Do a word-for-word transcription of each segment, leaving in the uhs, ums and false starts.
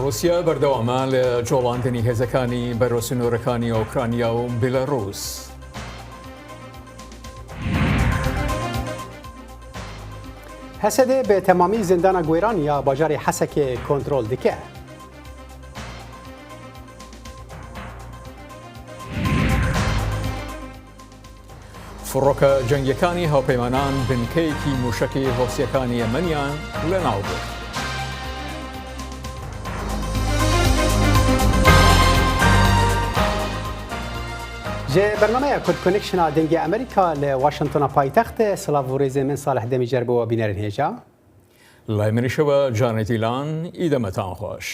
رووسیا بەردەوامە لە جۆڵاندنی هێزەکانی بەرەو سنوورەکانی ئۆکرانیا و بێلارووس. هەسەدێ بە تەمامی زیندانا گوێران یا باژارێ حەسەکێ کۆنترۆل دکە. فڕۆکە جەنگیەکانی هاوپەیمانان بنکەیەکی موشەکی هۆسیەکانی یەمەنیان لە ناو برد. Ji bernameya Kurd Connectiona Dengê Amerîka li Washingtona paytext, silav û rêzê min Salih Demîcer bo we bînerên hêja. لای منیشەوە جانێتی لان ئیدەمەتان خۆش.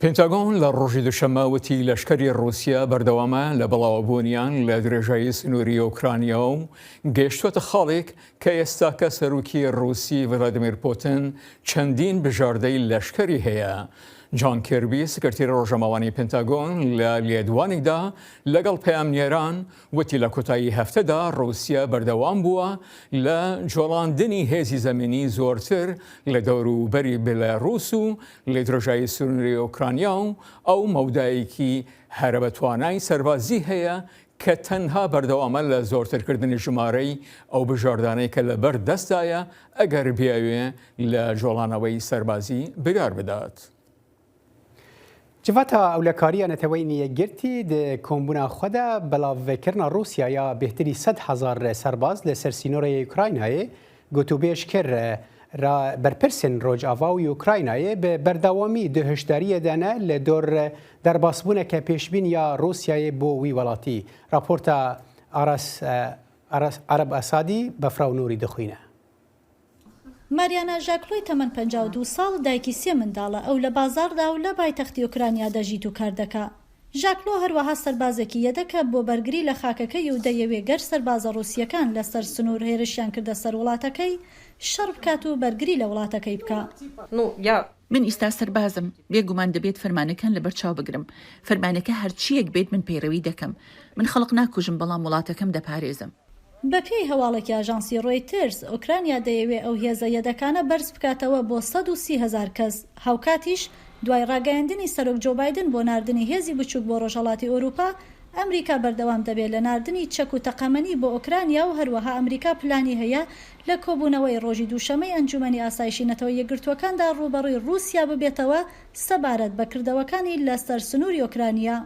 پنتاگۆن لە ڕۆژی دوشەممە وتی لەشکری رووسیا بەردەوامە لە بڵاوەبوونیان لە درێژایی سنووری ئۆکرانیا و گەیشتووەتە خاڵێک کە ئێستاکە سەرۆکی رووسی ڤلادیمیر پوتن چەندین بژاردەی لەشکری هەیە. جان کێربی سکرتێری ڕۆژەماوانی پنتاگۆن لە لێدوانێکدا لەگەڵ پەیامنێران وتی لە کۆتایی هەفتەدا رووسیا بەردەوام بووە لە جۆڵاندنی هێزی زەمینی زۆرتر لە دەوروبەری بێلارووس و لە درێژایی سنووری ئۆکرانیا و ئەو مەودایەکی هەرە بە توانای سەربازی هەیە کە تەنها بەردەوامە لە زۆرترکردنی ژمارەی ئەو بژاردانەی کە لە بەر دەستدایە ئەگەر بیاوێ لە جۆڵانەوەی سەربازی بریار بدات. Civata Ewlekariya Neteweyên Yekgirtî di kombûna xwe de belavkirina Rûsya ya bêhtirî sed hezar serbaz li ser sînorê Ukraynayê gotûbêj kir. Ra berpirsên Rojava û Ukraynayê bi berdewamî di hişdariyê de ne li dor derbasbûneke pêşbîn ya Rûsyayê bo wî welatî. Raporta Aras, Aras, Arab Asadî Befra û Nûrî dixwîne. ماریانا ژاکلۆی تەمەن پەنجا و دوو ساڵ، دایکی سێ منداڵە. ئەو لە بازاڕدا و لە پایتەختی ئۆکرانیا دەژیت و کار دەکا. ژاکلۆ هەروەها سەربازێکی یەدەکە بۆ بەرگری لە خاکەکەی و دەیەوێ گەر سەربازە ڕووسیەکان لەسەر سنوور هێرشیان کردە سەر وڵاتەکەی، شەڕ بکات و بەرگری لە وڵاتەکەی بکا. من ئیستا سەربازم، بێگومان دەبێت فەرمانەکان لە بەرچاو بگرم. فەرمانەکە هەرچیەک بێت من پەیڕەوی دەکەم. من خەڵک ناکوژم، بەڵام وڵاتەکەم دەپارێزم. بە پێی هەواڵێکی ئاژانسی ڕۆیترز، ئۆکرانیا دەیەوێ ئەو هێزە یەدەکانە بەرز بکاتەوە بۆ سەد و سی هەزار کەس. هاوکاتیش دوای ڕاگەیاندنی سەرۆک جۆ بایدن بۆ ناردنی هێزی بچووک بۆ ڕۆژهەڵاتی ئەوروپا، ئەمریکا بەردەوام دەبێت لە ناردنی چەک و تەقەمەنی بۆ ئۆکرانیا و هەروەها ئەمریکا پلانی هەیە لە کۆبوونەوەی ڕۆژی دووشەمەی ئەنجومەنی ئاسایشی نەتەوە یەکگرتووەکاندا ڕووبەڕووی ڕووسیا ببێتەوە سەبارەت بە کردەوەکانی لەسەر سنووری ئۆکرانیا.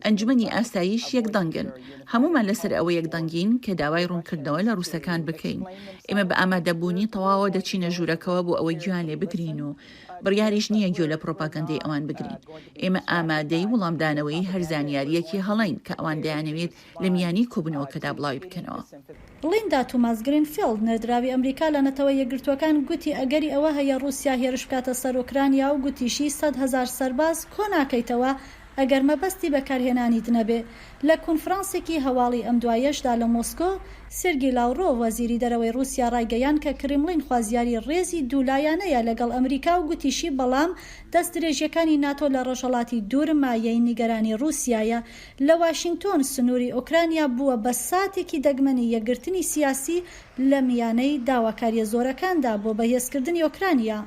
ئەنجومەنی ئاسایش یەک دەنگن. هەموومان لەسەر ئەوە یەک دەنگین کە داوای ڕوونکردنەوە لە ڕووسەکان بکەین. ئێمە بە ئامادەبوونی تەواوە دەچینە ژوورەکەوە بۆ ئەوەی گوێیان لێ بگرین و بڕیاریش نییە گوێ لە پرۆپاگەندەی ئەوان بگرین. ئێمە ئامادەی وڵامدانەوەی هەر زانیارییەکی هەڵەین کە ئەوان دەیانەوێت لە میانی کۆبوونەوەکەدا بڵاوی بکەنەوە. لیندا توماس گرینفیلد، نێردراوی ئەمریکا لە نەتەوە یەکگرتووەکان، گوتی ئەگەری ئەوە هەیە ڕووسیا هێرش بکاتە سەر ئۆکرانیا و گوتیشی سەد هەزار سەرباز کۆ ناکەیتەوە ئەگەر مەبەستی بەکارهێنانیت نەبێ. لە کونفرانسێکی هەواڵی ئەم دوایەشدا لە مۆسکۆ، سێرگی لاوڕۆڤ، وەزیری دەرەوەی ڕووسیا، ڕایگەیان کە کریملین خوازیاری ڕێزی دوولایەنەیە لەگەڵ ئەمریکا و گوتیشی بەڵام دەستدرێژیەکانی ناتۆ لە ڕۆژهەڵاتی دوور مایەی نیگەرانی ڕووسیایە. لە واشینگتۆن، سنووری ئۆکرانیا بووە بە ساتێکی دەگمەنی یەکگرتنی سیاسی لە میانەی داواکاریە زۆرەکاندا بۆ بەهێزکردنی ئۆکرانیا.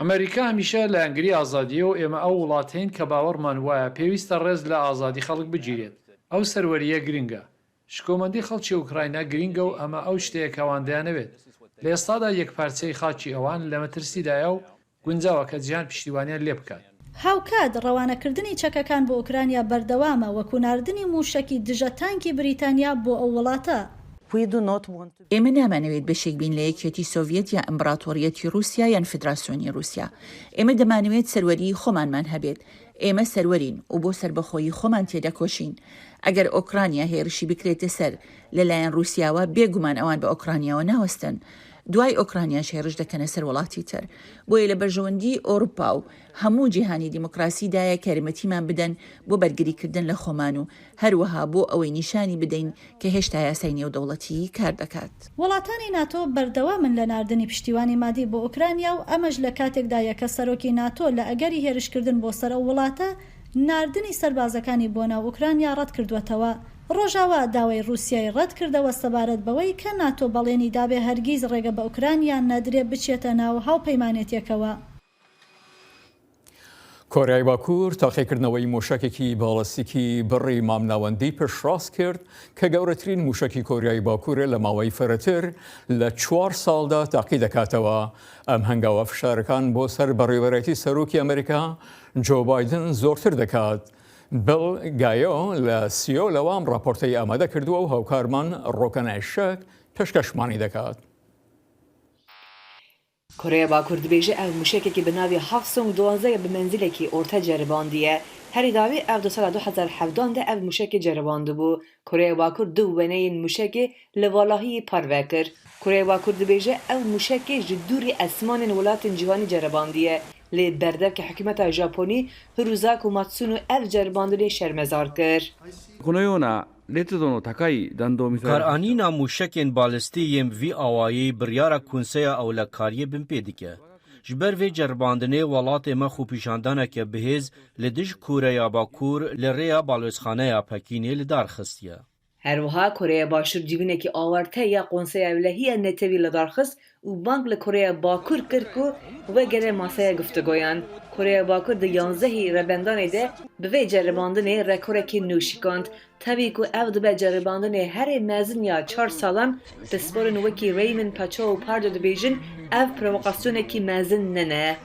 ئەمریکا هەمیشە لایەنگری ئازادییە و ئێمە ئەو وڵاتەین کە باوەڕمان وایە پێویستە ڕێز لە ئازادی خەڵک بگیرێت. ئەو سەروەرییە گرنگە. شکۆمەندی خەڵکی ئوکراینا گرنگە و ئەمە ئەو شتەیە کە ئەوان دەیانەوێت. لە ئێستادا یەکپارچەیی خاکی ئەوان لە مەترسیدایە و گونجاوە کە جیهان پشتیوانیان لێ بکات. هاوکات، ڕەوانەکردنی چەکەکان بۆ ئۆکرانیا بەردەوامە، وەکو ناردنی مووشەکی دژە تانکی بریتانیا بۆ ئەو وڵاتە. ئێمە نامانەوێت بەشێک بین لە یەکێتی سۆڤیەت یا ئیمپراتۆریەتی ڕووسیا یان فیدراسیۆنی ڕووسیا. ئێمە دەمانەوێت سەروەریی خۆمانمان هەبێت. ئێمە سەروەرین و بۆ سەربەخۆیی خۆمان تێدەکۆشین. ئەگەر ئۆکرانیا هێرشی بکرێتە سەر لەلایەن ڕووسیاوە، بێگومان ئەوان بە ئۆکرانیاوە ناوەستن. دوای ئۆکرانیاش هێرش دەکەنە سەر وڵاتی تر. بۆیە لە بەرژەوەندی ئەوروپا و هەموو جیهانی دیموکراسیدایە کە یارمەتیمان بدەن بۆ بەرگریکردن لە خۆمان و هەروەها بۆ ئەوەی نیشانی بدەین کە هێشتا یاسای نێودەوڵەتی کار دەکات. وڵاتانی ناتۆ بەردەوامن لە ناردنی پشتیوانی مادی بۆ ئۆکرانیا و ئەمەش لە کاتێکدایە کە سەرۆکی ناتۆ لە ئەگەری هێرشکردن بۆ سەر ئەو وڵاتە، ناردنی سەربازەکانی بۆ ناو ئۆکرانیا ڕەت کردووەتەوە. ڕۆژاوا داوای ڕووسیای ڕەت کردەوە سەبارەت بەوەی کە ناتۆ بەڵێنی دابێ هەرگیز ڕێگە بە ئوکرانیا نەدرێ بچێتە ناو هاوپەیمانێتیەکەوە. کۆریای باکوور تاقیکردنەوەی موشەکێکی باڵستیکی بڕی مامناوەندی پشتڕاست کرد کە گەورەترین موشەکی کۆریای باکوورە لە ماوەی فرەتر لە چوار ساڵدا تاقی دەکاتەوە. ئەم هەنگاوە فشارەکان بۆ سەر بەڕێوەبەرایەتی سەرۆکی ئەمریکا جۆ بایدن زۆرتر دەکات. بڵ گایۆ لە سیۆلەوە ئەم ڕاپۆرتەی ئامادە کردووە و هاوکارمان ڕۆکەنای شەک پێشکەشمانی دەکات. کۆرەیا باکوور دبێژێ ئەڤ موشەکێکی بە ناوی هەفت سۆنگ دوانزەیە بە مەنزیلێکی ئۆرتە جەرباندیە. هەرێ داوێ ئەڤ دە سالا دو هەزار حەڤدان دە ئەڤ موشەکێ جەرباندبوو. کۆرەیا باکوور دو وەنەیین موشەکێ لە ڤالاهیی پەر ڤەکر. کۆرەیا باکوور دبێژێ ئەڤ موشەکێ ji dûrî esmanên welatên cîhanî cerebandiye. Lê berdevke hikûmeta Japonî Hiruza Komatsuno ev ceribandinê şermezar kir. Karanîna mûşekên balistî yên bi vî awayî biryara Konseya Ewlekariyê binpê dike. Ji ber vê ceribandinê welatê me xwepîşandaneke bihêz li dij Koreya Bakur li rêya balozxaneya Pekînê li dar xistiye. Her wiha Koreya Başûr civînekî awarte ya Konseya Ewlehiya Netewî li dar xist û bang li Koreya Bakur kir ku wegere masaya giftugoyan. Koreya Bakur di yanzdehî Rebendanê de bi vê ceribandinê rekorekî nû şikand. Tevî ku ev dibe ceribandinê herê mezin ya çar salan, pisporên wekî Raymond Pacho û Pardo dibêjin, ev provokasyonekî mezin nine.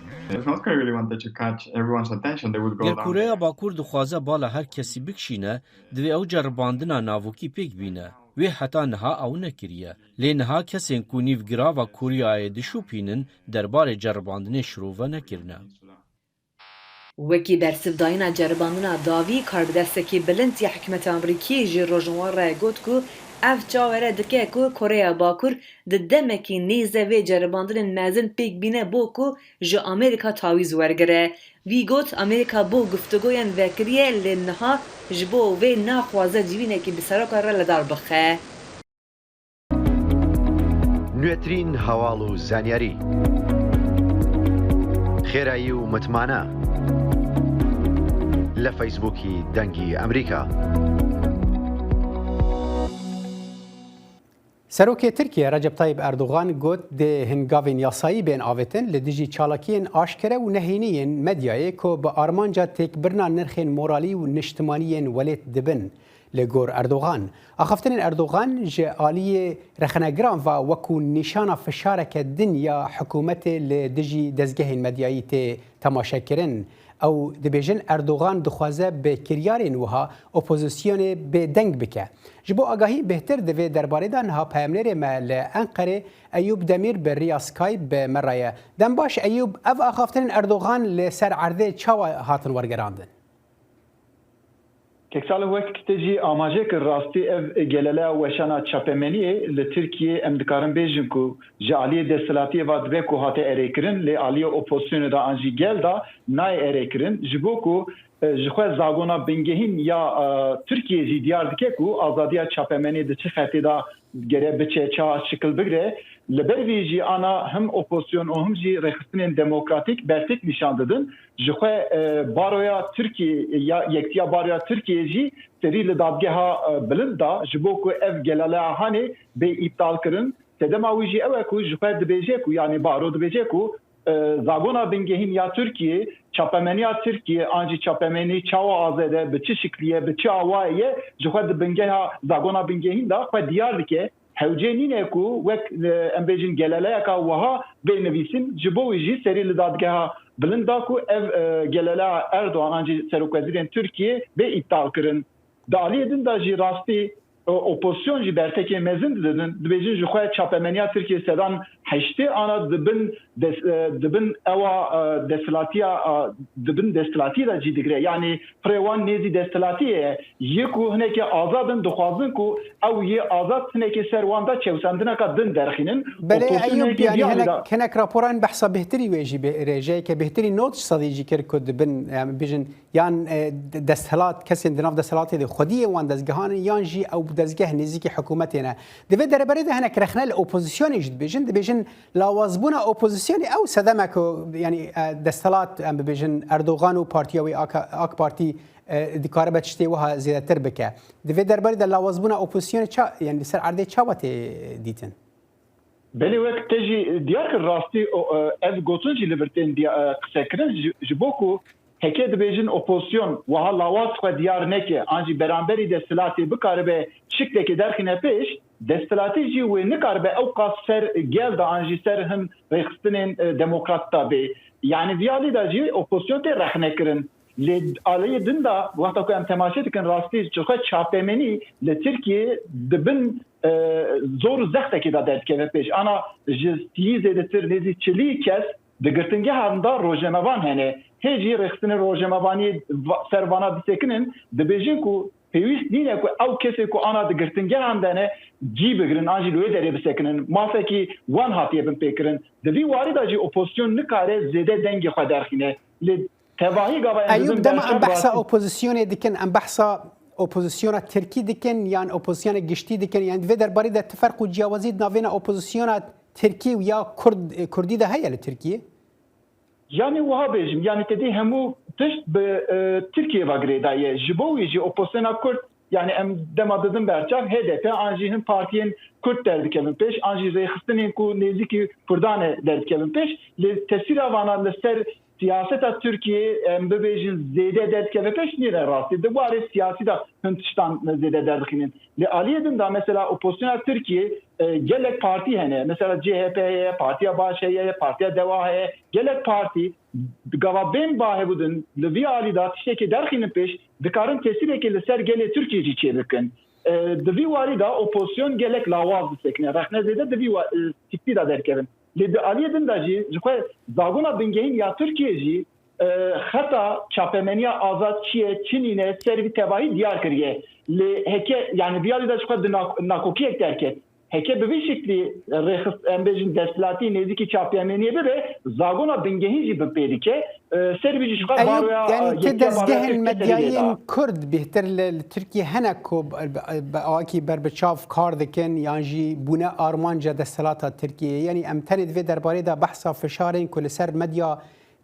Ger Koreya Bakur dixwaze bala her kesî bikişîne, divê ew ceribandina navokî pêk bîne. Wê heta niha ew nekiriye. Lê niha kesên ku nîv girava Koreayê dişopînin, derbarê ceribandinê şirove nekirine. Wekî bersivdayîna ceribandina dawî, karbidestekî bilind ya hikûmeta Amerîkî ji Rojinwan re got ku ev çawa re dike ku Koreya Bakur di demekî nêze vê ceribandinên mezin pêk bîne bo ku ji Amerîka tawîz wergire. Wî got, Amerîka bo giftugoyan vekiriye, lê niha ji bo vê naxwaze civînekî bi seroka re li dar bixe. نوێترین هەواڵ و زانیاری. خێرایی و متمانە لە فەیسبووکی دەنگی ئەمریکا. Serokê Tirkiye Recep Tayyip Erdogan got, dê hin gavên yasayî bên avêtin li dijî çalakiyên aşkere û nehênî yên medyayê ku bi armanca têkbirina nirxên moralî û niştimanî yên welêt dibin. Li gor Erdogan, axaftinên Erdogan ji aliyê rexnegiran ve wekû nîşana fişareke din ya hikûmetê li dijî dezgehên medyayî tê temaşekirin. Ew dibêjin Erdogan dixwaze bi kiryarên wiha opozisyonê bêdeng bike. Ji bo agahî bêhtir di vê derbarê de niha peyamnêrê me li Enqerê Eyûb Demîr bi riya Skype bi me re ye. Dem baş Eyûb, ev axaftinên Erdogan li ser erdê çawa hatin wergerandin? Kek Salih, wek te jî amaje kir, rastî ev geleleya weşana çapemeniyê li Tirkiyê, em dikarin bêjin ku ji aliyê desthilatiyê ve dibe ku hate erêkirin, lê aliyê opozisyonê de an jî gel de nayê erêkirin. Ji bo ku, e, ji xwe zagona bingehîn ya, e, Tirkiyê jî diyar dike ku azadiya çapemeniyê di çi xetê de gere biçe, ça şikil bigre. Li ber vî jî ana him opozisyon û him jî rêxistinên demokratîk bertek nîşan didin. Ji xwe, e, baroya Tirkiyê ya Yektiya Baroya Tirkiyê jî serî li dadgeha, e, bilind da, ji bo ku ev gelaleya hanê bê îptal kirin. Sedema wî jî ew e ku ji xwe dibêje ku, yanî baro dibêje ku, e, zagona bingehîn ya Tirkiyê, çapemeniya Tirkiyê, an jî çapemenî çawa azad e, bi çi şiklî ye, bi çi awayê ye, ji xwe di bingeha zagona bingehîn de xwe diyar dike. Hewcê nîne ku wek, e, em bêjin geleleyeka wiha bê nivîsin, ji bo wî jî serî li dadgeha bilind da ku ev, e, geleleya Erdogan an jî serokwezîrên Tirkiyê bê îptal kirin. Di aliyê din de jî rastî, e, opozisyon jî bertekê mezin didin. Dibêjin ji xwe çapemeniya Tirkiyê sedan heştê ana dibin des-, e, dibin ewa, e, desthilatiya, e, dibin desthilatî de cî digire. Yanî pirê wan nêzî desthilatiyê ye. Yê ku hinekê azad in, dixwazin ku ew yê azad hinekê ser wan de çewsendineka din derxînin. Belê Eyûb, yanî hinek, hinek raporan behsa bêhtirî wê jî bê-, rêjeyeke bêhtirî nod sedî jî kir ku dibin, em bijin, yan, e, de-, desthilat, kesên di nav desthilatê de xwediyê wan dezgehan in, yan jî ew dezgeh nêzîkî hikûmetê ne. Di vê derbarê de hinek rexne li opozisyonê jî dibêjin, dibêjin lawazbûna opozisyonê ew sedemek e, yanî, e, desthilat, em bibêjin Erdogan û partiya wê AK, AK Partî, e, dikaribe tiştê wiha zêdetir bike. Di vê derbarê de lawazbûna opozisyonê ça, yanî li ser erdê çawa tê dîtin? Belê, wek te jî diyar kir, rastî, o, e, ev gotin jî li vir tên diya-, e, qisekirin, ji, ji bo ku heke dibêjin opozisyon wiha lawaz xwe diyar neke, an jî beramberî desthilatê bikaribe tiştekê derxîne pêş, desthilatî jî wê nikaribe ew qas ser gel de an jî ser hin rêxistinên, e, demokrat de bê. Yanî vî alî de jî opozisyon tê rexnekirin. Lê aliyê din de wexta ku em temaşe dikin, rastî ji xwe çapemenî li Tirkiyê di bin, e, zor û zextekê de derdikeve pêş. Ana ji sî zêdetir nêzî çilî kes di girtingehan de rojnamevan hene. Hê jî rêxistinên rojnamevaniyê va-, ser vana disekinin, dibêjin ku pêwîst nîne ku ew kesê ku ana di girtingehan de ne cî bigirin an jî li wê derê bisekinin. Mafekî wan hatiye binpêkirin. Di vî warî de jî opozisyon nikare zêde dengê xwe derxîne. Lê tevahî gava em Eyûb, dibin dema em berçav behsa rastî opozisyonê dikin, em behsa opozisyona Tirkî dikin yan opozisyona giştî dikin, yani di vê derbarî de ti ferq û ciyawazî di navêna opozisyona Tirkî û ya Kurd, e, Kurdî de heye li Tirkiyê? Yanî wiha bêjim, yanî te dî hemû tişt bi, e, Tirkiyê ve girêdaye. Ji bo wî jî opozisyona Kurd, yanî em dema didin berçav H D P an jî hin partiyên Kurd derdikevin pêş, an jî rêxistinên ku nêzîkî Kurdan e derdikevin pêş. Lê tesîra vana li ser siyaseta Tirkiyê, em bibêjin, zêde derdikeve pêş, nîne rastî. Di warê siyasî de hin tiştan zêde derdixînin. Li aliyê din de mesela opozisyona Tirkiyê, e, gelek partî hene. Mesela C H P heye, Partiya Baş heye, Partiya Dewa heye. Gelek partî gava bên ba hebûdin li vî alî de tiştekê derxînin pêş, dikarin tesîrekê li ser gelê Tirkiyê jî çêbikin. E, di vî warî de opozisyon gelek lawaz disekine. Rexne zêde di vî wa-, e, tîpî de derkevin. Lê di aliyê din de jî ji xwe zagona bingehîn ya Tirkiyê jî, e, xeta çapemeniya azad çi ye, çi nîne, ser vî tevahî diyar kiriye. Lê heke, yani vî alî de ji xwe di nak-, nakokiyek derket. Heke bi vî şiklî rêxist, em bêjin desthilatî nêzîkî çapemeniyê bibe, zagona bingehîn jî bi pê dike. E, ser vî jî ji xwe Eyûb, baroya, yani e, ti yekîya baroya dezgehên Tirkiyê serî lê da. Medyayên Kurd bêhtir li, li Tirkiyê hene ku bi, bi, bi awakî berbiçav kar dikin yan jî bûne armanca desthilata Tirkiyê? Yani em tenê di vê derbarê de behsa fişarên ku li ser medya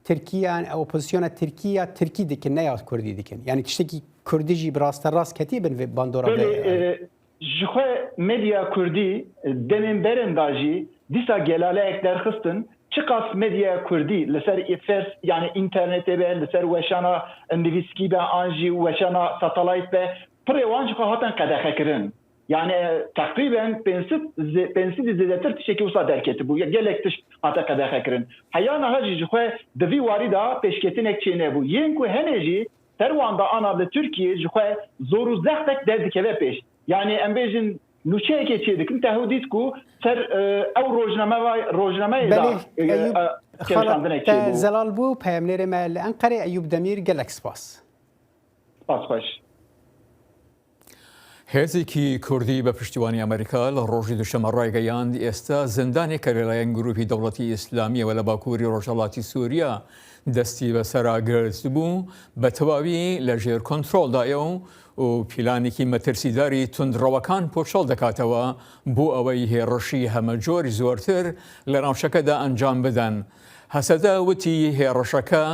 Tirkî yan opozisyona Tirkî ya Tirkî dikin, ne ya Kurdî dikin. Yani tiştekî Kurdî jî bi rasterast ketî bin vê bandora Belê, vê, e, ji xwe medya Kurdî, e, demên berên da jî dîsa gelaleyek derxistin. Çiqas medya Kurdî li ser fers, yani înternetê be, li ser weşana nivîskî be, an jî weşana satelayt be, pirê wan ji xwe hatin qedexekirin. Yani, e, teqrîben pênc sed zê-, pênc sedî zêdetir tiştekî wisa derketibû. Ya gelek tişt hate qedexekirin. Heya niha jî ji xwe di vî warî de pêşketinek çênebû. Yên ku hene jî ser wan de ana li Tirkiyê ji xwe zor û zextek derdikeve pêş. Yani em bêjin nûçeyekê çêdikin, te hew dît ku ser, e, ew rojname va-, rojnameyê de, Belê, e, Eyûb, e, xalat têkoşandinek te çêbû. Zelal bû, peyamnêrê me li Enqerê Eyûb Demîr, gelek spas. Spas xweş. هێزێکی کوردی بە پشتیوانی ئەمریکا لە ڕۆژی دوشەممە ڕایگەیاند، ئێستا زیندانێک کە لەلایەن گروپی دەوڵەتی ئیسلامیەوە لە باکووری ڕۆژهەڵاتی سووریا دەستی بەسەرا گرتبوو، بە تەواوی لە ژێر کۆنترۆلدایە و، و پیلانێکی مەترسیداری توندڕەوەکان پۆشەڵ دەکاتەوە بۆ ئەوەی هێڕشی هەمەجۆری زۆرتر لە ناوچەکەدا ئەنجام بدەن. هەسەدە وتی هێڕشەکە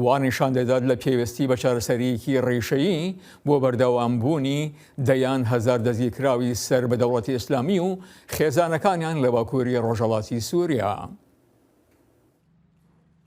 وا نیشان دەدات لە پێویستی بە چارەسەریەکی ڕیشەیی بۆ بەردەوامبوونی دەیان هەزار دەستگیرکراوی سەر بە دەوڵەتی ئیسلامی و خێزانەکانیان لە باکووری ڕۆژهەڵاتی سووریا.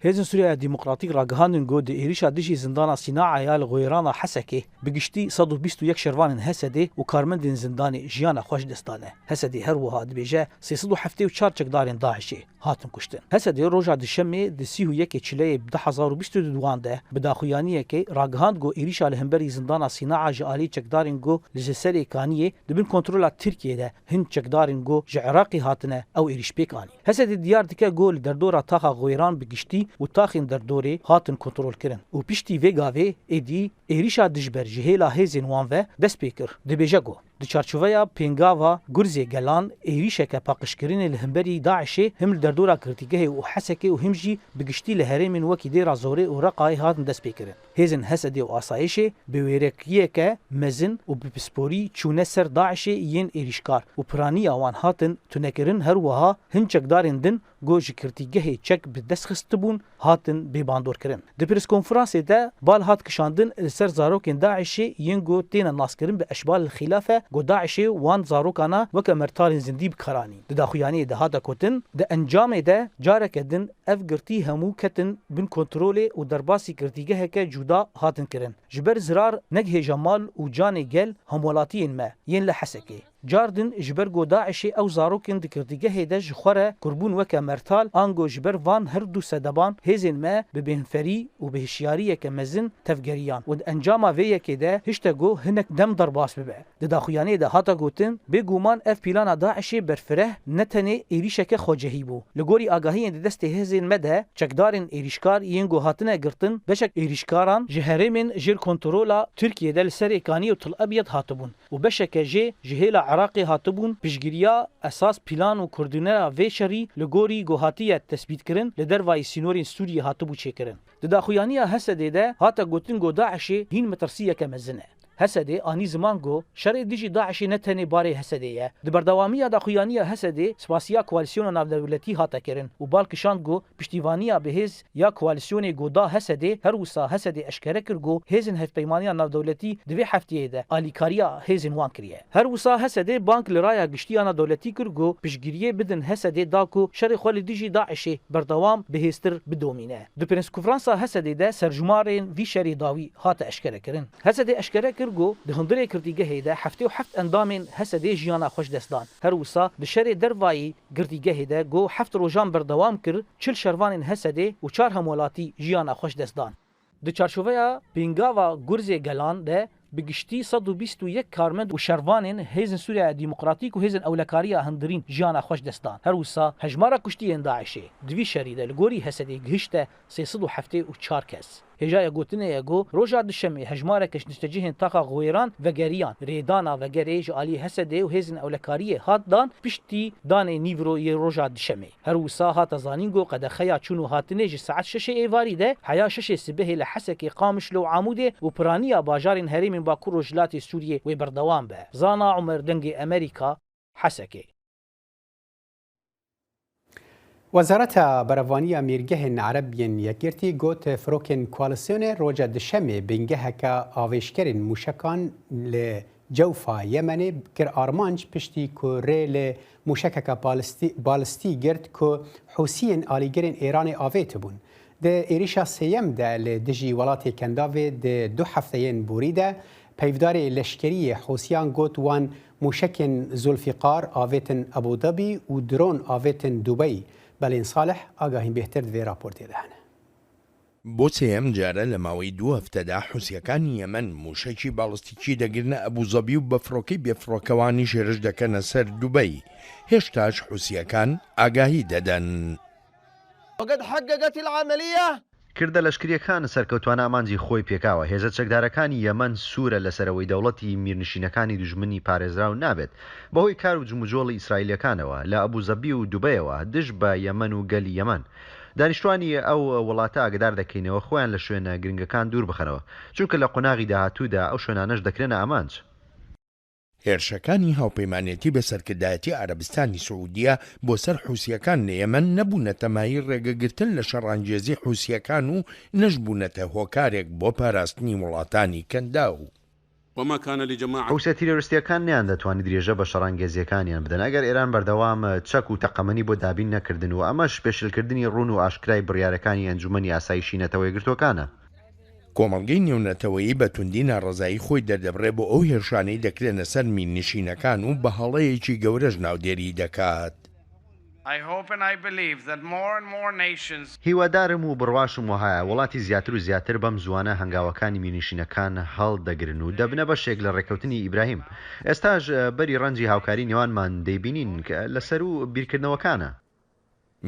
Hêzên Sûriya Demokratîk ragihandin ku di êrîşa dijî zindana Sînaa ya li Goyrana Hesekê bi giştî sed û bîst û yek şervanên Hesedê û karmendên zindanê jiyana xwe ji dest dane. Hesedê her wiha dibêje sê sed û heftê û çar çekdarên DAIŞê hatin kuştin. Hesedê roja Duşemê di sî û yekê Çileyê du hezar û bîst û duan de bi daxuyaniyekê ragihand ku êrîşa li hemberî zindana Sînaa ji alî çekdarên ku li ji serê kaniyê di bin kontrola Tirkiyê de hin çekdarên ku ji Iraqê hatine ew êrîş pêk anî. Hesedê diyar dike ku li derdora taxa Goyran bi giştî û taxên derdorê hatin kontrolkirin û piştî vê gavê êdî êrîşa dijber ji hêla hêzên wan ve dest pê kir. Dibêje ku Di çarçoveya pêngava Gurzê Gelan, êrîşeke paqijkirinê li hemberî DAIŞê him li derdora girtîgehê û Hesekê û him jî bi giştî li herêmên wekî Dêra Zorê û Reqayê hatin destpêkirin. Hêzên Hesedê û Asayişê bi wêrekiyeke mezin û bi pisporî çûne ser DAIŞê yên êrîşkar û piraniya wan hatin tunekirin, her wiha hin çekdarên din ku ji girtîgehê çek bi dest xistibûn, hatin bêbandorkirin. Di pirskonferansê de bal hat kişandin li ser zarokên DAIŞê yên ku têne naskirin bi Eşbal Xilafe, ku DAIŞê wan zarokana weke mertalên zindî bi kar anîn. Di daxuyaniyê de hate gotin, di encamê de careke din ev girtî hemû ketin bin kontrolê û derbasî girtîgeheke cuda hatin kirin. Ji ber zirar negihêja mal û canê gel hemwelatiyên me yên li Hesekê. Car din ji ber ku DAIŞê ew zarokên di girtîgehê de ji xwe re kurbûn weke mertal, ango ji ber van her du sedeban hêzên me bi bêhnferî û bi hişyariyeke mezin tevgeriyan û di encama vê yekê de hişte ku hinek dem derbas bibe. Di daxuyaniyê de hate gotin, bêguman ev plana DAIŞê berfireh ne tenê êrîşeke xwecehî bû. Li gorî agahiyên di destê hêzên me de, çekdarên êrîşkar yên ku hatine girtin, beşek êrîşkaran ji herêmên jêr kontrola Tirkiyê de li Serê Kanî û Til Ebyed hatibûn û beşeke jê ji hêla Iraqê hatibûn, piştgiriya esas plan û koordînera vê şerî li gorî ku hatiye tespîtkirin li dervayî sînorên Sûriyê hatibû çêkirin. Di daxuyaniya Hesedê de hate gotin ku DAIŞê hîn metirsiyeke mezin e. Hesedê anî ziman ku şerê dijî DAIŞê ne tenê barê Hesedê ye. Di berdewamiya daxuyaniya Hesedê spasiya koalîsyona navdewletî hate kirin û bal kişand ku piştîvaniya bi hêz ya koalîsyonê ku da Hesedê, her wisa Hesedê eşkere kir ku hêzên hevpeymaniya navdewletî di vê hefteyê de alîkariya hêzên wan kiriye. Her wisa Hesedê bang li raya giştî ya navdewletî kir ku piştgiriyê bidin Hesedê da ku şerê xwe li dijî DAIŞê berdewam bihêztir bidomîne. Di prenskonferansa Hesedê de serjumarên vî şerê dawî hate eşkerekirin. Hesedê eşkere kir ku di hundirê girtîgehê de heftê û heft endamên Hesedê jiyana xwe ji dest dan. Her wisa di şerê dervayî girtîgehê de ku heft rojan berdewam kir, çil şervanên Hesedê û çar hemwelatî jiyana xwe ji dest dan. Di çarçoveya pêngava Gurzê Gelan de bi giştî sed û bîst û yek karmend û şervanên Hêzên Sûriya Demokratîk û Hêzên Ewlekariya Hundirîn jiyana xwe ji dest dan. Her wisa hejmara kuştiyên DAIŞê di vî şerî de li gorî Hesedê gihişte sê sed û heftê û çar kes. Hêjaya gotinê ye ku roja Duşemê hejmareke ji niştecihên taxa Xwêran vegeriyan. Rêdana vegerê ji alî Hesedê û Hêzên Ewlekariyê hat dan piştî danê nîvro yê roja Duşemê. Her wisa hate zanîn ku qedexeya çûn û hatinê ji saet şeşê êvarî de heya şeşê sibehê li Hesekê, Qamişlo û Amûdê û piraniya bajarên herêmên Bakur Rojhilatê Sûriyê wê berdewam be. Zana Umer, Dengê Emerîka, Hesekê. Wezareta Berevaniya Mêrgehên Ereb yên Yekgirtî got, firokên koalîsyonê roja Duşemê bingeheke avêşkerên mûşekan li cewfa Yemenê kir armanc, piştî ku rê li mûşekeke balistî, balistî girt ku Hûsiyên alîgirên Êranê avêtibûn. Di êrîşa sêyem de li dijî welatê Kendavê di du hefteyên borî de, peyvdarê leşkerî yê Hûsiyan got, wan mûşekên Zulfîqar avêtin Ebû Dabî û dron avêtin Dubeyî. Belên Salih agahî bêhtir di vê raportê de hene. بۆ سێیەم جارە لە ماوەی دوو هەفتەدا حوسیەکانی یەمەن موشەکی باڵستیکی دەگرنە ئەبوزەبی و بە فڕۆکەی بێفڕۆکەوانی شێرش دەکەنە سەر دوبەی. هێشتاش حوسیەکان ئاگاهی دەدەن. وقد حققت العملية. کردە لەشکریەکان سەرکەوتوانە ئامانجی خۆی پێکاوە. هێزە چەکدارەکانی یەمەن سوورە لەسەرەوەی دەوڵەتی میرنشینەکانی دوژمنی پارێزراو نابێت. بەهۆی کار و جموجۆڵی ئیسرائیلیەکانەوە لە ئەبوزەبی و دوبەیەوە دژ بە یەمەن و گەلی یەمەن. دانیشتوانی ئەو وڵاتە ئاگدار دەکەینەوە خۆیان لە شوێنە گرنگەکان دوور بخەنەوە، چونکە لە قۆناغی داهاتوودا ئەو شوێنانەش دەکرێنە ئامانج. هێرشەکانی هاوپەیمانێتی بە سەرکردایەتی عەرەبستانی سعودیە بۆ سەر حوسیەکان لە یەمەن نەبوونەتە مایەی ڕێگەگرتن لە شەڕانگێزی حوسیەکان و نەشبوونەتە هۆکارێک بۆ پاراستنی وڵاتانی کەنداو. وما كان لجماعة. حوسە تیرۆریستیەکان نیان دەتوانی درێژە بە شەڕانگێزیەکانیان بدەن ئەگەر ئێران بەردەوام چەک و تەقەمەنی بۆ دابین نەکردن و ئەمەش پێشلکردنی ڕوون و ئاشکرای بڕیارەکانی ئەنجومەنی ئاسایشی نەتەوە یەکگرتووەکانە. کۆمەڵگەی نێونەتەوەیی بە توندی ناڕەزایی خۆی دەردەبڕێ بۆ ئەو هێرشانەی دەکرێنە سەر میرنشینەکان و بە هەڵەیەکی گەورەش ناودێری دەکات. I hope and I believe that more and more nations هیوادارم و بڕواشم وهایە وڵاتی زیاتر و زیاتر بەم زوانە هەنگاوەکانی میرنشینەکان هەڵدەگرن و دەبنە بەشێک لە ڕێکەوتنی ئیبراهیم. ئێستاش بەری ڕەنجی هاوکاری نێوانمان دەیبینین کە لەسەر و بیرکردنەوەکانە.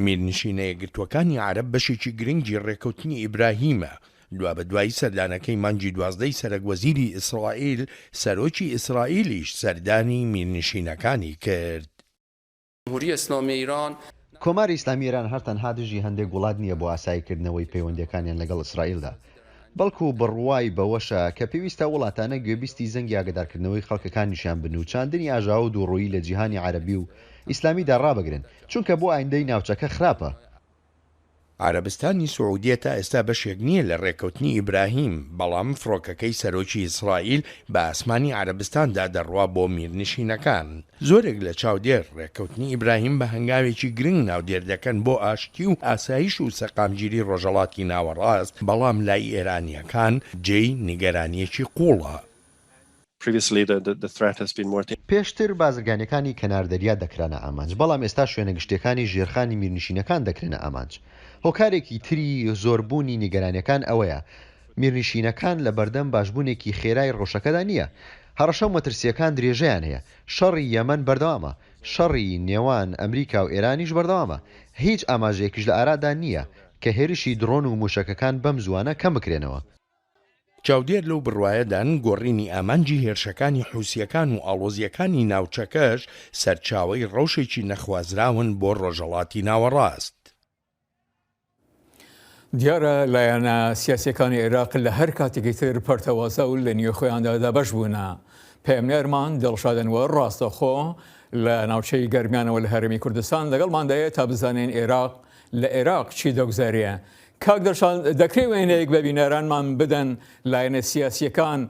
میرنشینە یەکگرتووەکانی عەرەب بەشێکی گرنگی ڕێکەوتنی ئیبراهیمە. دوا بە دوای سەردانەکەی مانگی دوازدەی سەرەک وەزیری ئیسرائیل، سەرۆکی ئیسرائیلیش سەردانی میرنشینەکانی کرد. جمهوری اسلامی ایران کۆماری ئیسلامی ئێران هەر تەنها دژی هەندێک وڵات نییە بۆ ئاساییکردنەوەی پەیوەندییەکانیان لەگەڵ ئیسرائیلدا، بەڵکو بڕوای بەوەشە کە پێویستە وڵاتانە گوێبیستی زەنگی ئاگادارکردنەوەی خەڵکەکانیشیان بن و چاندنی ئاژاوە و دووڕوویی لە جیهانی عەرەبی و ئیسلامیدا ڕابگرن، چونکە بۆ ئایندەی ناوچەکە خراپە. عەرەبستانی سعودیە تا ئێستا بەشێک نییە لە ڕێککەوتنی ئیبراهیم، بەڵام فڕۆکەکەی سەرۆکی ئیسرائیل بە ئاسمانی عەرەبستاندا دەڕوا بۆ میرنشینەکان. زۆرێک لە چاودێر ڕێککەوتنی ئیبراهیم بە هەنگاوێکی گرنگ ناودێر دەکەن بۆ ئاشتی و ئاسایش و سەقامگیری ڕۆژهەڵاتی ناوەڕاست، بەڵام لای ئێرانییەکان جێی نیگەرانییەکی قووڵە. Previously, the, the, the threat has been more. پێشتر بازرگانییەکانی کەناردەریا دەکرانە ئامانج، بەڵام ئێستا شوێنە گشتییەکانی ژێرخانی میرنشینەکان دەکرێنە ئامانج. هۆکارێکی تری زۆربوونی نیگەرانییەکان ئەوەیە میرنشینەکان لە بەردەم باشبوونێکی خێرای ڕەوشەکەدا نییە. هەڕەشە و مەترسییەکان درێژەیان هەیە. شەڕی یەمەن بەردەوامە. شەڕی نێوان ئەمریکا و ئێرانیش بەردەوامە. هیچ ئاماژەیەکیش لە ئارادا نییە کە هێرشی درۆن و مووشەکەکان بەم زووانە کەم بکرێنەوە. چاودێر لەو بڕوایەدان گۆڕینی ئامانجی هێرشەکانی حوسییەکان و ئاڵۆزییەکانی ناوچەکەش سەرچاوەی ڕەوشێکی نەخوازراون بۆ ڕۆژهەڵاتی ناوەڕاست. دیارە لایەنە سیاسییەکانی عێراق لە هەر کاتێکی تر پەرتەوازە و لە نێوی خۆیاندا دابەش بوونە. پەیامنێرمان دڵشاد ئەنوەر ڕاستەوخۆ لە ناوچەی گەرمیانەوە لە هەرێمی کوردستان لەگەڵماندایە تا بزانین عێراق لە عێراق چی دەگوزارێ. کاک دڵشاد، دەکرێ وێنەیەک بە بینەرانمان بدەن لایەنە سیاسییەکان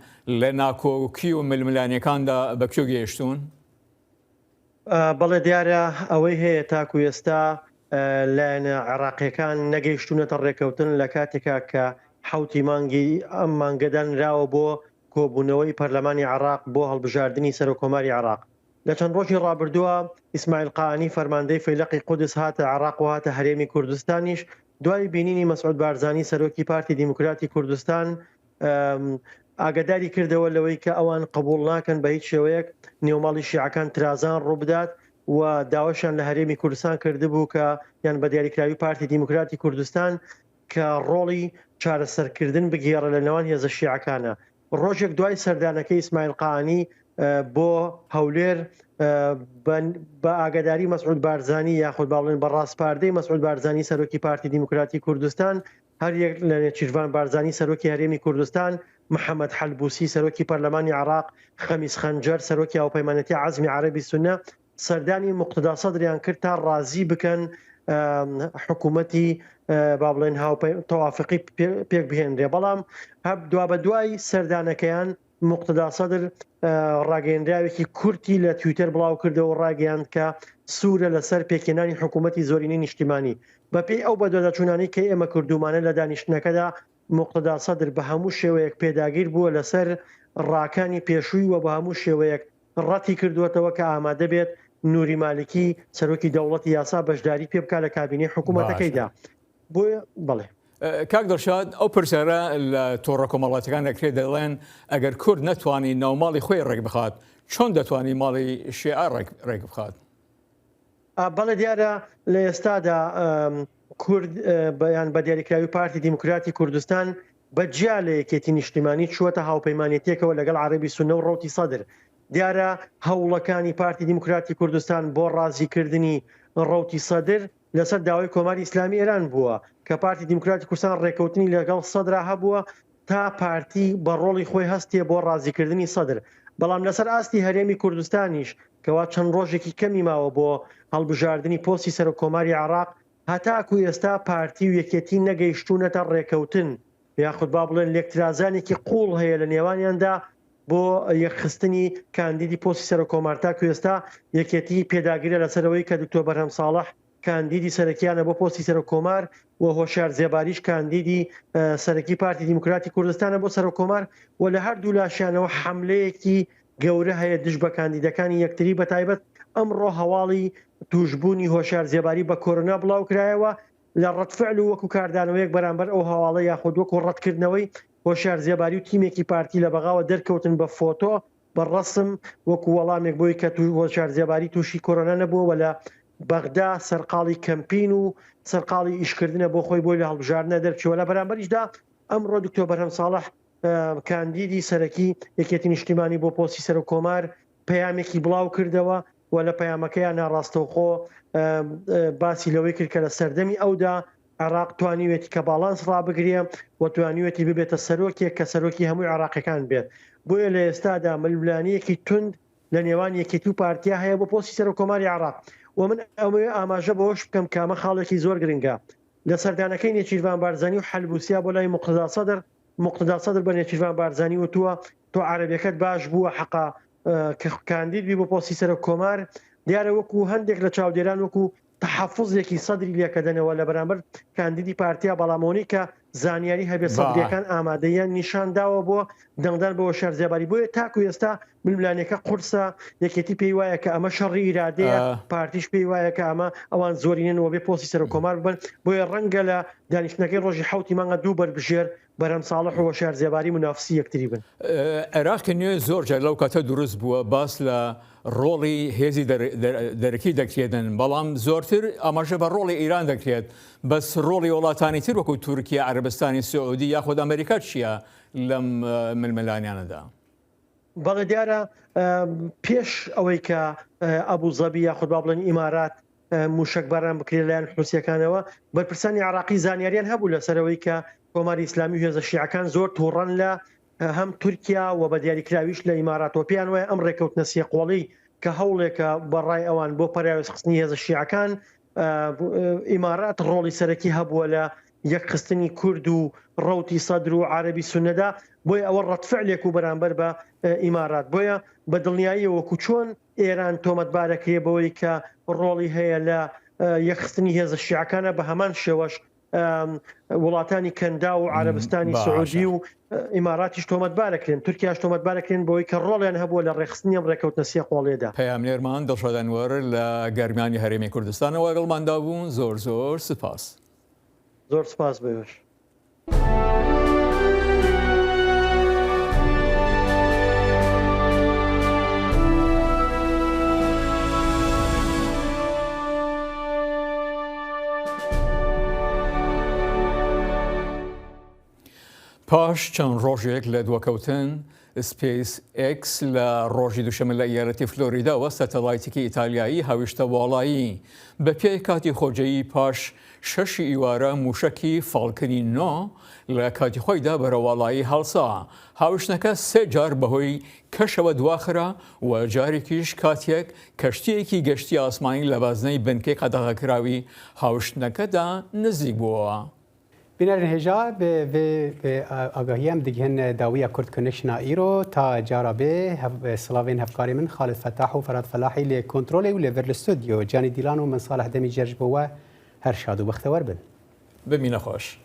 لە ناکۆکی و ململانییەکاندا بە کوێ گەیشتوون؟ بەڵێ دیارە ئەوەی هەیە تاکو ئێستا لایەنە عێراقییەکان نەگەیشتوونەتە ڕێککەوتن لە کاتێکا کە حەوتی مانگی ئەم مانگە دانراوە بۆ کۆبوونەوەی پەرلەمانی عێراق بۆ هەڵبژاردنی سەرۆککۆماری عێراق. لە چەند ڕۆژی ڕابردووە ئیسماعیل قائانی فەرماندەی فەیلەقی قودس هاتە عێراق و هاتە هەرێمی کوردستانیش دوای بینینی مەسعود بارزانی سەرۆکی پارتی دیموکراتی کوردستان ئاگاداری کردەوە لەوەی کە ئەوان قبوڵ ناکەن بە هیچ شێوەیەک نێوماڵی شیعەکان ترازان ڕووبدات و داواشیان لە هەرێمی کوردستان کردبوو کە یان بە دیاریکراوی پارتی دیموکراتی کوردستان کە ڕۆڵی چارەسەرکردن بگێڕێ لە نێوان هێزە شیعەکانە. ڕۆژێک دوای سەردانەکەی ئیسماعیل قائانی بۆ هەولێر بە ئاگاداری مەسعود بارزانی یاخود با بڵێن بە ڕاسپاردەی مەسعود بارزانی سەرۆکی پارتی دیموکراتی کوردستان هەر یەک لە نێچیرڤان بارزانی سەرۆکی هەرێمی کوردستان، محەممەد حەلبوسی سەرۆکی پەرلەمانی عێراق، خەمیس خەنجەر سەرۆکی هاوپەیمانێتی عەزمی عەرەبی سونە سەردانی موقتەدا سەدریان کرد تا ڕازی بکەن حکوومەتی با بڵێن هاوپەی تەوافقی پێک بهێنرێ بەڵام هەب دوا بە دوای سەردانەکەیان موقتەدا سەدر ڕاگەیەندراوێکی کورتی لە تویتەر بڵاو کردەوە ڕاگەیاند کە سوورە لەسەر پێکهێنانی حکوومەتی زۆرینەی نیشتیمانی بەپێی ئەو بەدواداچوونانەی کە ئێمە کردوومانە لە دانیشتنەکەدا موقتەدا سەدر بە هەموو شێوەیەک پێداگیر بووە لەسەر ڕاکانی پێشووی و بە هەموو شێوەیەک ڕەتی کردووەتەوە کە ئامادە بێت نوری مالکی سەرۆکی دەوڵەتی یاسا بەشداری پێ بکات لە کابینەی حکوومەتەکەیدا. بۆیە بەڵێ. کاک دڵشاد، ئەو پرسیارە لە تۆڕە کۆمەڵاتیەکان دەکرێت، دەڵێن ئەگەر کورد نەتوانی ناوماڵی خۆی ڕێک بخات، چۆن دەتوانی ماڵی شیعە ڕێک بخات؟ بەڵێ دیارە لە ئێستادا کورد بەیان بە دیاریکراوی پارتی دیموکراتی کوردستان بە جیا لە یەکێتی نیشتیمانی چووەتە هاوپەیمانێتیەکەوە لەگەڵ عەرەبی سونە و ڕەوتی سەدر. دیارە هەوڵەکانی پارتی دیموکراتی کوردستان بۆ ڕازیکردنی ڕەوتی سەدر لەسەر داوای کۆماری ئیسلامی ئێران بووە کە پارتی دیموکراتی کوردستان ڕێکەوتنی لەگەڵ سەدرا هەبووە تا پارتی بە ڕۆڵی خۆی هەستێ بۆ ڕازیکردنی سەدر. بەڵام لەسەر ئاستی هەرێمی کوردستانیش کەوا چەند ڕۆژێکی کەمی ماوە بۆ هەڵبژاردنی پۆستی سەرۆک کۆماری عێراق هەتاکو ئێستا پارتی و یەکێتی نەگەیشتوونەتە ڕێکەوتن یاخود با بڵێن لێکترازانێکی قووڵ هەیە لە نێوانیاندا بۆ یەکخستنی کاندیدی پۆستی سەرۆک کۆمار تاکو ئێستا یەکێتی پێداگرە لەسەرەوەی کە دکتۆر بەرهەم ساڵح کاندیدی سەرەکیانە بۆ پۆستی سەرۆک کۆمار و هۆشار زێباریش کاندیدی سەرەکی پارتی دیموکراتی کوردستانە بۆ سەرۆک کۆمار و لە هەردوو لاشیانەوە حەملەیەکی گەورە هەیە دژ بە کاندیدەکانی یەکتری بە تایبەت ئەمڕۆ هەواڵی توشبوونی هۆشار زێباری بە کۆرۆنا بڵاو کرایەوە لە ڕەتفعل و وەکو کاردانەوەیەک بەرامبەر ئەو هەواڵە یاخود وەکو ڕەتکردنەوەی هۆشار زێباری و تیمێکی پارتی لە بەغاوە دەرکەوتن بە فۆتۆ بە ڕەسم وەکو وەڵامێک بۆی کە تو هۆشار زێباری تووشی کۆرۆنا نەبووە و لە بەغدا سەرقاڵی کەمپین و سەرقاڵی ئیشکردنە بۆ خۆی بۆی لە هەڵبژاردنە دەرچووە لە بەرامبەریشدا ئەمڕۆ دکتۆر بەرهەم ساڵح، ئە، کاندیدی سەرەکی یەکێتی نیشتیمانی بۆ پۆستی سەرۆک کۆمار پەیامێکی بڵاو کردەوە و لە پەیامەکەیان ناڕاستەوخۆ، ئە، ئە، باسی لەوەی کرد کە لە سەردەمی ئەودا عێراق توانیوێتی کە باڵانس ڕابگرێ و توانیوێتی ببێتە سەرۆکێک کە سەرۆکی هەموو عێراقیەکان بێت. بۆیە لە ئێستادا ململانیەکی تند لە نێوان یەکێتی و پارتیا هەیە بۆ پۆستی سەرۆک کۆماری عێراق. و من ئەوەیە ئاماژە بەوەش بکەم کە ئەمە خاڵێکی زۆر گرنگە. لە سەردانەکەی نێچیروان بارزانی و حەلبوسیا بۆ لای مقتدا سەدر، مقتدا سەدر بە نێچیروان بارزانی وتووە، تۆ عەرەبیەکەت باش بووە حەقا، ئە، کە کاندید بی بۆ پۆستی سەرۆک کۆمار. دیارە وەکو هەندێک لە چاودێران وەکو تەحەفوزێکی سەدری لێکەدەنەوە لە بەرامبەر کاندیدی پارتیا، بەڵام ئەوەی کە زانیاری هەبێت، با. سەدریەکان ئامادەیان نیشان داوە بۆ دەنگدان بە هۆشیار زێباری. بۆیە تاکو ئێستا ململانێکە قورسە. یەکێتی پێی وایە کە ئەمە شەڕی ئیرادەیە، ئە. پارتیش پێی وایە کە ئەمە ئەوان زۆرینن و بێ پۆستی سەرۆک کۆمار ببن. بۆیە ڕەنگە لە دانیشتنەکەی ڕۆژی حەوتی مانگە دوو بەربژێر بەرهەم ساڵح و هۆشیار زێباری منافسی یەکتری بن. ئە، عێراقی نوێ زۆر جار لەو کاتە دروست بووە، باس لە ڕۆڵی هێزی دەر-، دەر-، دەرەکی دەکرێتن، بەڵام زۆرتر ئاماژە بە ڕۆڵی ئیران دەکرێت. بەس ڕۆڵی وڵاتانی تر وەکو تورکیا، عەرەبستانی سعودی یاخود ئەمریکا چییە لەم، ئە، ململانیانەدا؟ بەڵێ دیارە، ئە، پێش ئەوەی کە، ئە، ئەبو زەبی یاخود با بڵێن ئیمارات، ئە، موشەک باران بکرێت لەلایەن حوسیەکانەوە، بەرپرسانی عێراقی زانیاریان هەبوو لەسەر ئەوەی کە کۆماری ئیسلامی و هێزە شیعەکان زۆر تووڕەن لە، ئە، هەم تورکیا و بە دیاریکراویش لە ئیمارات. و پێیان وایە ئەم ڕێکەوتنە سێ قۆڵی کە هەوڵێکە بەڕای ئەوان بۆ پەراوێز خستنی هێزە شیعەکان، ئە، ئیمارات ڕۆڵی سەرەکی هەبووە لە یەکخستنی کورد و ڕەوتی سەدر و عەرەبی سونەدا. بۆیە ئەوە ڕەتفعلێک و بەرامبەر بە، ئە، ئیمارات. بۆیە بە دڵنیاییەوە وەکو چۆن ئێران تۆمەتبارەکرێ بەوەی کە ڕۆڵی هەیە لە، ئە، یەکخستنی هێزە شیعەکانە، بە هەمان شێوەش، ئەم، وڵاتانی کەندا و عەرەبستانی باشە. سعودی و، ئە، ئیماراتیش تۆمەتبارەکرێن، تورکیاش تۆمەتبارەکرێن بەوەی کە ڕۆڵیان هەبووە لە ڕێخستنی ئەم ڕێکەوتنە سێ قۆڵێدا. پەیامنێرمان دڵشاد ئەنوەر لە گەرمیانی هەرێمی کوردستانەوە لەگەڵماندا بوون. زۆر زۆر سپاس. زۆر سپاس بەوێش. پاش چەند ڕۆژێک لە دووەکەوتن، سپەیس ئێکس لە ڕۆژی دووشەممە لە ئیالەتی فلۆریداوە سەتەلایتێکی ئیتالیایی هاویشتە واڵایی. بە پێی کاتی خۆجەیی پاش شەشی ئیوارە موشەکی فاڵکنی نۆ لە کاتی خۆیدا بەرەواڵایی هەڵسا. هاوشتنەکە سێ جار بەهۆی کەشەوە دواخرا و جارێکیش کاتێک کەشتیەکی گەشتی ئاسمانی لە بازنەی بنکەی قەدەغەکراوی هاوشتنەکەدا نزیک بووەوە. Bînerên hêja bi vê, vê, a-, agahiyê em digihên dawiya Kurd Connection-a îro. Ta cara bê, hev-, silavên hevkarê min Xalid Fetah û Ferhat Felahî li kontrolê û li vir li stûdyo. Canî Dîlan û min Salih Demîcer ji bo we her şad û bextewer bin. Bimîne xweş.